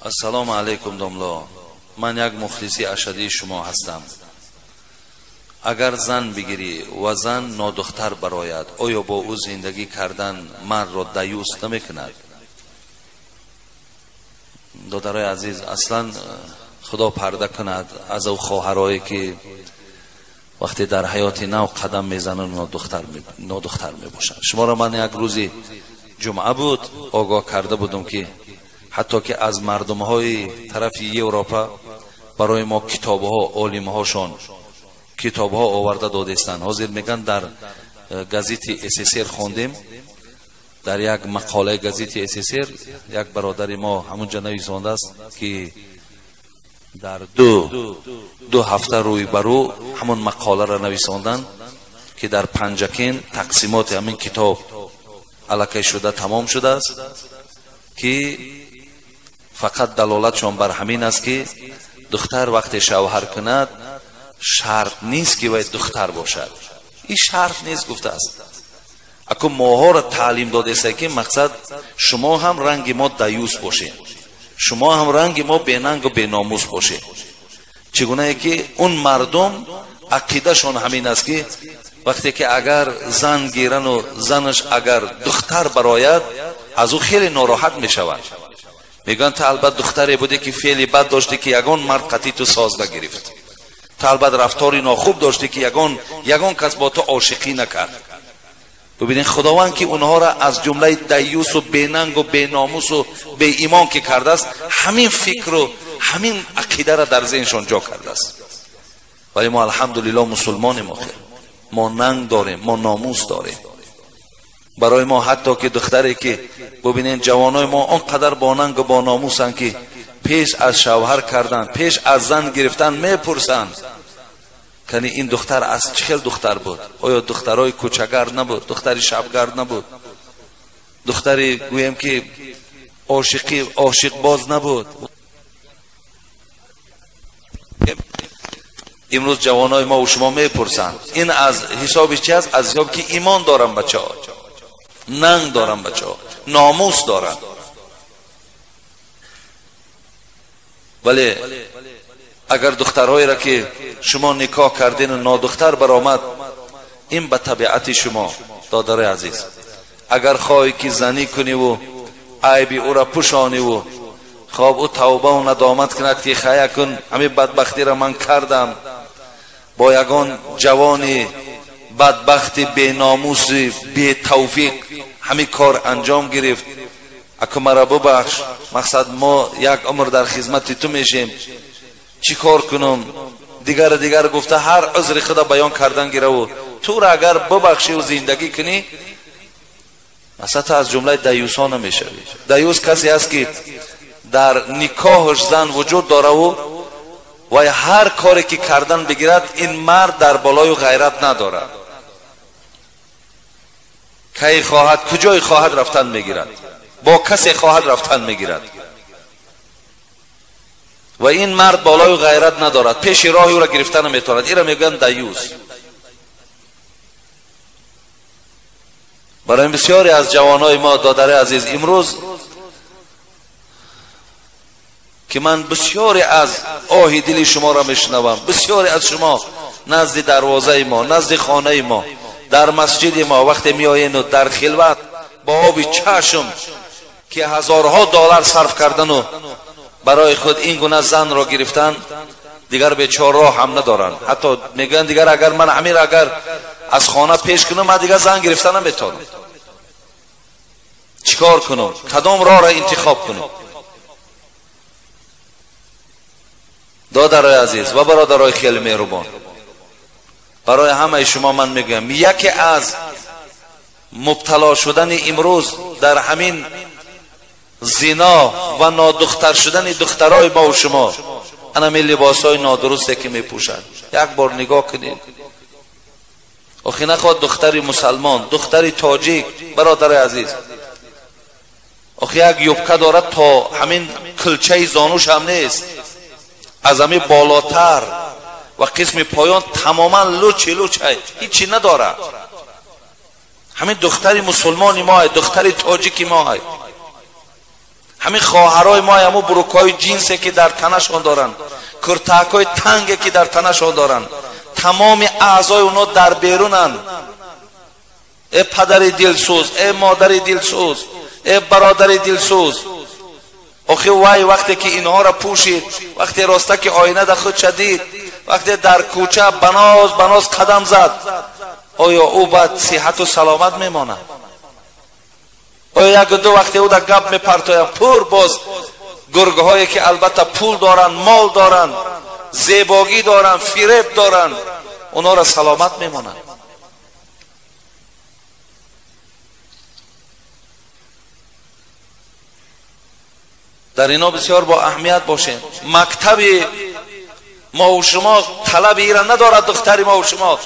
Ассалому алайкум, домло. Ман як мухлиси ашадии шумо ҳастам. Агар зан бигирӣ ва зан нодухтар барояд, оё бо ӯ зиндагӣ кардан мардро даюс намекунад? Додарои азиз, аслан худо парда кунад аз ӯ хоҳарое ки вақте дар ҳаёти нав қадам мезананд, нодухтар мебошанд. Шуморо ман як рӯзи ҷумъа буд огоҳ карда будам, ки ҳатто ки аз мардумҳои тарафи Европа барои мо китобҳо, олимҳошон китобҳо оварда додестанд. Ҳозир мегӯянд, дар газети СССР хондем, дар як мақолаи газети СССР як бародари мо ҳамунҷа нависондааст, ки дар ду ҳафта рӯй ба рӯ ҳамон мақоларо нависонданд, ки дар Панҷакент тақсимоти ҳамин китоб аллакай шуда тамом шудааст, ки фақат далолатшон бар ҳамин аст, ки духтар вақте шавҳар кунад, шарт нест, ки вай духтар бошад. Ин шарт нест, гуфтааст. Аку моҳоро таълим додеста, ки мақсад шумо ҳам ранги мо даюс бошед, шумо ҳам ранги мо бенангу беномус бошед. Чӣ гунае ки он мардум ақидашон ҳамин аст, ки вақте ки агар зан гирану занаш агар духтар барояд, аз ӯ хеле нороҳат мешаванд. Мегӯянд, ту албат духтаре будӣ, ки феъли бад доштӣ, ки ягон мард қатъи ту соз нагирифт. Ту албат рафтори нохуб доштӣ, ки ягон кас бо ту ошиқӣ накард. Бибинед, худованд ки онҳоро аз ҷумлаи даюсу бенангу беномусу беимон ки кардааст, ҳамин фикру ҳамин ақидаро дар зеҳншон ҷо кардааст. Вале мо, алҳамдулилло, мусулмонем. Охир мо нанг дорем, мо номус дорем. Барои мо ҳатто ки духтаре ки, бубинед, ҷавонои мо он қадар бо нангу бо номусанд, ки пеш аз шавҳар кардан, пеш аз зан гирифтан мепурсанд, кани ин духтар аз чӣ хел духтар буд? Оё духтарои кӯчагард набуд, духтари шабгард набуд, духтари, гӯем ки, ошиқӣ ошиқбоз набуд? Имрӯз ҷавонои мо шумо мепурсанд. Ин аз ҳисоби чи аст? Аз ҳисоби ки имон дорам, бачаҳо, нанг дорам, бачаҳо, номус дорам. Вале агар духтарҳоеро ки шумо никоҳ кардину нодухтар баромад, ин ба табиати шумо, додарои азиз. Агар хоҳӣ ки занӣ куниву айби ӯро пӯшониву хоб ӯ тавбаву надомат кунад, ки хая кун, ҳамин бадбахтиро ман кардам, бо ягон ҷавони бадбахти беномуси бетавфиқ ҳамин кор анҷом гирифт, аку маро бубахш, мақсад мо як умр дар хизмати ту мешем, чӣ кор кунам, дигар дигар гуфта ҳар узри худа баён кардан гираву туро агар бубахшиву зиндагӣ кунӣ, масалан, ту аз ҷумлаи даюсҳо намешавӣ. Даюс касе аст, ки дар никоҳаш зан вуҷуд дораву вай ҳар коре ки кардан бигирад, ин мард дар болою ғайрат надорад. Кай хоҳад, куҷое хоҳад рафтан мегирад, бо касе хоҳад рафтан мегирад, ва ин мард болою ғайрат надорад, пеши роҳи ӯро гирифта наметавонад. Инро мегӯянд даюс. Барои бисёре аз ҷавонои мо, додари азиз, имрӯз ки ман бисёре аз оҳи дили шуморо мешунавам, бисёре аз шумо назди дарвозаи мо, назди хонаи мо, дар масҷиди мо вақте меоену дар хилват бо оби чашм, ки ҳазорҳо доллар сарф кардану барои худ ин гуна занро гирифтан, дигар бечор роҳ ҳам надоранд. Ҳатто мегӯянд, дигар агар ман ҳамин агар аз хона пеш кунам, ман дигар зан гирифта наметавонам. Чӣ кор кунам? Кадом роҳро интихоб кунам? Додарои азиз ва бародарои хеле меҳрубон, барои ҳамаи шумо ман мегӯям, яке аз мубтало шудани имрӯз дар ҳамин зино ва нодухтар шудани духтарои мо ва шумо ана ҳамин либосҳои нодурусте ки мепӯшанд. Як бор нигоҳ кунед. Охи нахоҳад духтари мусалмон, духтари тоҷик, бародари азиз, охи як юбка дорад, то ҳамин кулчаи зонуш ҳам нест, аз ҳамин болотар ва қисми поён тамоман лучи луч, ҳичи надорад. Ҳамин духтари мусулмони мо, духтари тоҷики мо. Ҳамин хоҳарои мо ҳамун бурукҳои ҷинсе ки дар танашон доранд, куртакҳои танге ки дар танашон доранд, тамоми аъзои онҳо дар берунанд. Э падари дилсӯз, э модари дилсӯз, э бародари дилсӯз, охи вай вақте ки инҳоро пӯшид, вақте роста ки оина дар худ шадид, вақте дар кӯча баноз баноз қадам зад, оё ӯ баъд сиҳату саломат мемонад? Оё як ду вақте ӯ дар гап мепартояд, пур боз гургҳое ки албатта пул доранд, мол доранд, зебогӣ доранд, фиреб доранд, онҳоро саломат мемонанд? Дар ино бисёр бо аҳамият бошем. Мактаби мо шумо талаби ира надорад. Духтари мо шумо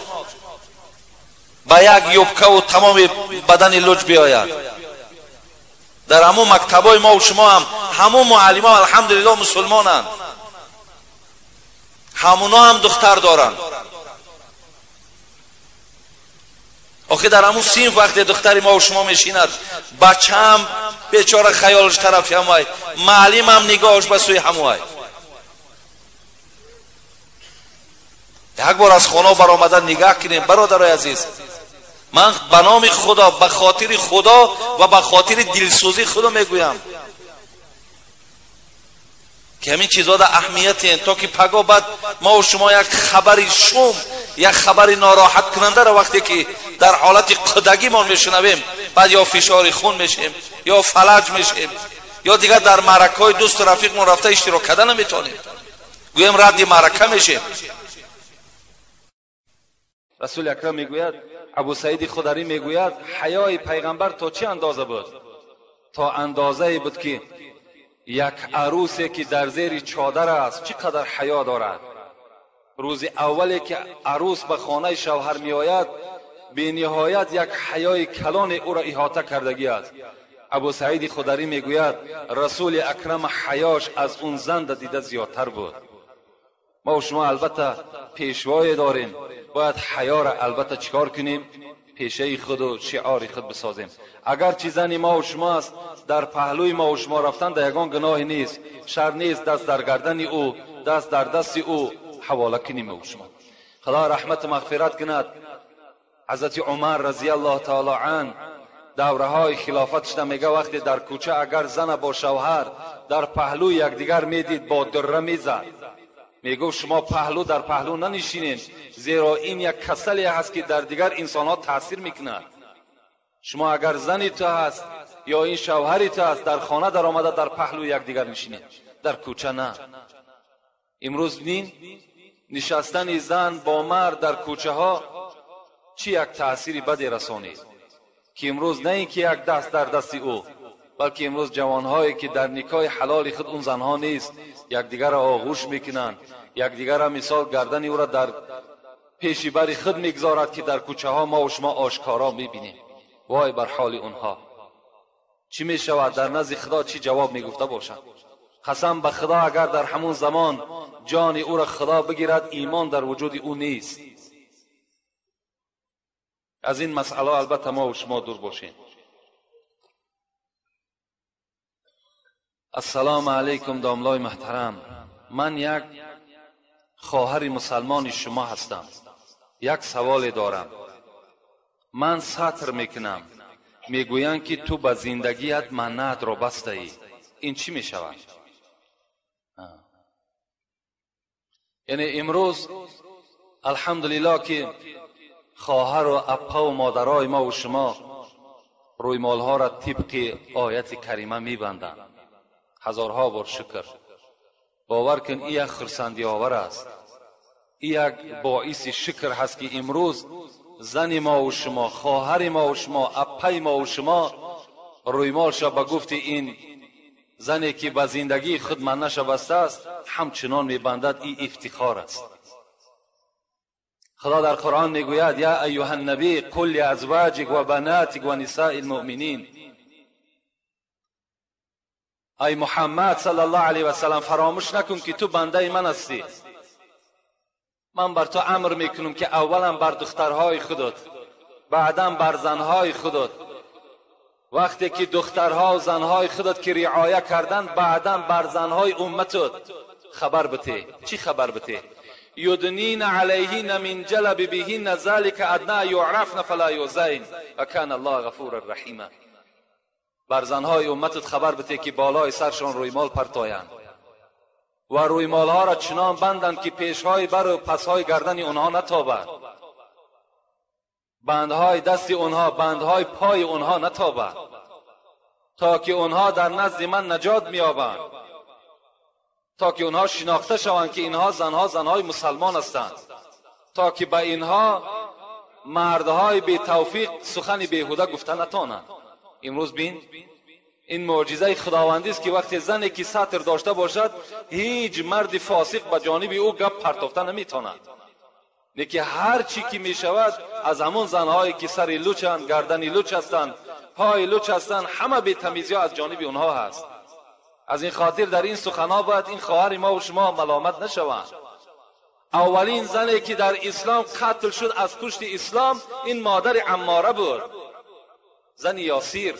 ба як юбкаву тамоми бадани луҷ биёяд. Дар ҳамун мактабҳои мо шумо ҳам ҳамун муаллимон алҳамдулиллоҳ мусулмонанд, ҳамуно ҳам духтар доранд. Охи дар ҳамун синф вақте духтари мо шумо мешинад, бачаам бечора хаёлаш тарафи ҳамоай, муаллимам нигоҳаш ба сӯи ҳамоай. Як бор аз хона баромада нигаҳ кунем, бародарои азиз. Ман ба номи Худо, ба хотири Худо ва ба хотири дилсӯзии худо мегӯям ки ҳамин чизҳо дар аҳамиятен, то ки паго баъд мо шумо як хабари шум, як хабари нороҳаткунандаро вақте ки дар ҳолати қудагимон мешунавем, баъд ё фишори хун мешем, ё фалаҷ мешем, ё дигар дар маъракаҳои дӯсту рафиқмон рафта иштирок карда наметавонем, гӯем радди маърака мешем. Расули Акрам мегӯяд, Абу Саиди Хударӣ мегӯяд, ҳаёи пайғамбар то чӣ андоза буд? То андозае буд ки як арусе ки дар зери чодар аст чӣ қадар ҳаё дорад. Рӯзи аввале ки арӯс ба хонаи шавҳар меояд, бениҳоят як ҳаёи калоне ӯро иҳота кардагӣ аст. Абу Саиди Хударӣ мегӯяд, Расули Акрам ҳаёш аз он зан дида зиёдтар буд. Мо шумо албатта пешвое дорем, бояд ҳаёра албатта чикор кунем? Пешаи худу шиори худ бисозем. Агарчи зани мо шумо аст, дар паҳлӯи мо шумо рафтан дар ягон гуноҳе нест, шар нест, даст дар гардани ӯ, даст дар дасти ӯ ҳавола кунем мо шумо. Худо раҳмату мағфират кунад ҳазрати Умар разияллоҳу таоло ан. Давраҳои хилофатшда мега, вақте дар кӯча агар зана бо шавҳар дар паҳлӯи якдигар медид, бо дурра мезад. Мегуфт шумо паҳлӯ дар паҳлӯ нанишинед, зеро ин як касале ҳаст ки дар дигар инсонҳо таъсир мекунад. Шумо агар зани ту ҳаст ё ин шавҳари ту ҳаст, дар хона даромада дар паҳлӯи якдигар нишинед, дар кӯча на. Имрӯз нин нишастани зан бо мард дар кӯчаҳо чӣ як таъсири баде расонид, ки имрӯз на ин ки як даст дар дасти ӯ, балки имрӯз ҷавонҳое ки дар никоҳи ҳалоли худ он занҳо нест, якдигарро оғӯш мекунанд, якдигарро мисол гардани ӯро дар пеши бари худ мегузорад, ки дар кӯчаҳо мо шумо ошкоро мебинем. Вой бар ҳоли онҳо! Чӣ мешавад дар назди Худо? Чӣ ҷавоб мегуфта бошад? Қасам ба Худо, агар дар ҳамон замон ҷони ӯро Худо бигирад, имон дар вуҷуди ӯ нест. Аз ин масъала албатта мо шумо дур бошем. Ассалому алайкум домлои муҳтарам. Ман як хоҳари мусалмони шумо ҳастам. Як саволе дорам. Ман сатр мекунам. Мегӯянд ки ту ба зиндагият маннатро бастаӣ. Ин чӣ мешавад? Яъне имрӯз алҳамдулиллоҳ ки хоҳару аппаву модарои мо ва шумо рӯймолҳоро тибқи ояти карима мебанданд. Ҳазорҳо бор шукр. Бовар кун, ин як хурсандиовар аст, ин як боиси шукр ҳаст ки имрӯз зани мо ва шумо, хоҳари мо ва шумо, аппаи мо ва шумо рӯймолша ба гуфти ин зане ки ба зиндагии худ маннаша бастааст, ҳамчунон мебандад. Ин ифтихор аст. Худо дар Қуръон мегӯяд: я айюҳа набӣ қул лиазваҷик ва банатик ва нисаи лмуъминин. Ай Муҳаммад саллаллоҳу алайҳи васаллам, фаромӯш накун ки ту бандаи ман ҳастӣ. Ман бар ту амр мекунам ки аввалан бар духтарҳои худат, баъдан бар занҳои худат وقتی که دخترها و زنهای خودت که رعایه کردن، بعدا بر زنهای امتت خبر بته. چی خبر بته؟ یدنین علیهن من جلب بهن ذلك ادنى یعرفن فلا یؤذین و کان الله غفورا رحیما. بر زنهای امتت خبر بته که بالای سرشان رویمال پرتایند و رویمالها را چنان بندند که پیشهای بر و پسهای گردن اونها نتابد، بندهای دست اونها، بندهای پای اونها نتابد، تا که اونها در نزد من نجات میابند، تا که اونها شناخته شوند که اینها زنها زنهای مسلمان هستند، تا که به اینها مردهای بی توفیق سخن بیهوده گفته نتانند. امروز بین، این معجزه خداوندی است که وقتی زنی که ستر داشته باشد هیچ مرد فاسق به جانب او گپ پرتافته نمیتواند. لیکن هر چی که میشود از همون زنهایی که سر لوچند، گردن لوچ هستند، پای لوچ هستند، همه بی تمیزی از جانب اونها هست. از این خاطر در این سخنها باید این خواهر ما و شما ملامت نشوند. اولین زنی که در اسلام قتل شد از پشت اسلام، این مادر عماره بود، زن یاسیر.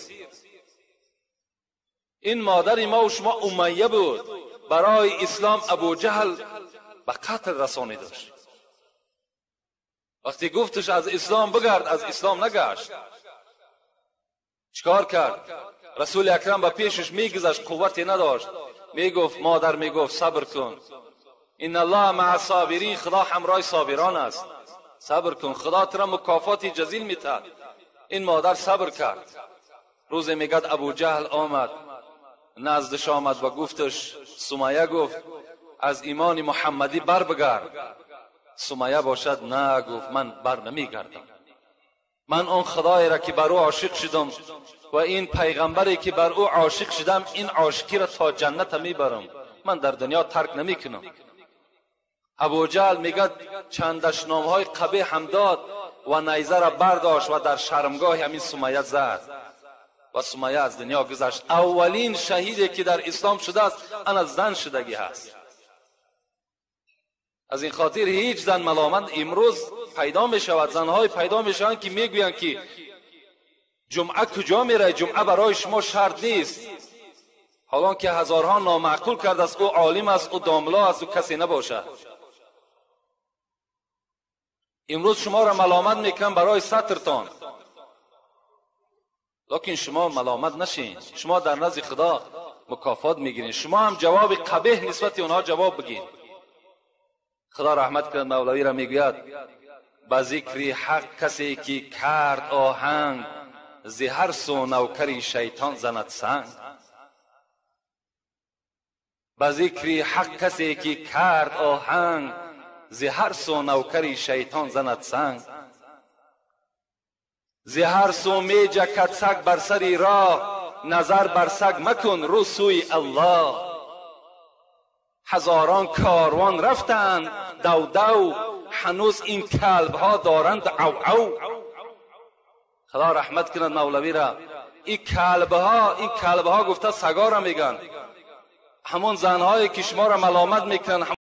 این مادر ما و شما امیه بود، برای اسلام ابو جهل به قتل رسانیدش. وقتی گفتش از اسلام بگرد، از اسلام نگشت. چیکار کرد؟ رسول اکرم به پیشش میگذشت، قوتی نداشت. میگفت مادر، میگفت صبر کن، ان الله مع الصابرین، خدا همراه صابران است، صبر کن، خدا تو را مکافات جزیل میتد. این مادر صبر کرد. روز میگد ابو جهل آمد نزدش آمد و گفتش، سمیه گفت از ایمان محمدی بر بگرد. سمیه باشد نه، گفت من بر نمیگردم، من آن خدای را که بر او عاشق شدم و این پیغمبری که بر او عاشق شدم، این عاشقی را تا جنت میبرم، من در دنیا ترک نمیکنم. ابو جهل میگد چند دشنامهای قبیح هم داد و نیزه را برداشت و در شرمگاه همین سمیه زد و سمیه از دنیا گذشت. اولین شهیدی که در اسلام شده است انا زن شدگی هست. از این خاطر هیچ زن ملامت امروز پیدا می شود، زنهای پیدا می شوند که میگویند که جمعه کجا میره، جمعه برای شما شرط نیست، حالا که هزارها نامعقول کرده است، او عالم است، او داملا است، او کسی نباشد. امروز شما را ملامت میکنم برای سترتان، لکن شما ملامت نشین، شما در نزد خدا مکافات میگیرین، شما هم جواب قبیح نسبت اونها جواب بگین. خدا رحمت کند مولوی را میگوید به ذکر حق کسی که کرد آهنگ، ز هر سو نوکری شیطان زند سنگ. به ذکر حق کسی که کرد آهنگ، ز هر سو نوکری شیطان زند سنگ. ز هر سو می جکد سگ بر سر راه، نظر بر سگ مکن رو سوی الله. هزاران کاروان رفتند دو دو، هنوز این کلب ها دارند عو عو. خدا رحمت کند مولوی را. این کلب ها گفته سگا را میگن، همون زنهایی که شما را ملامت میکنن.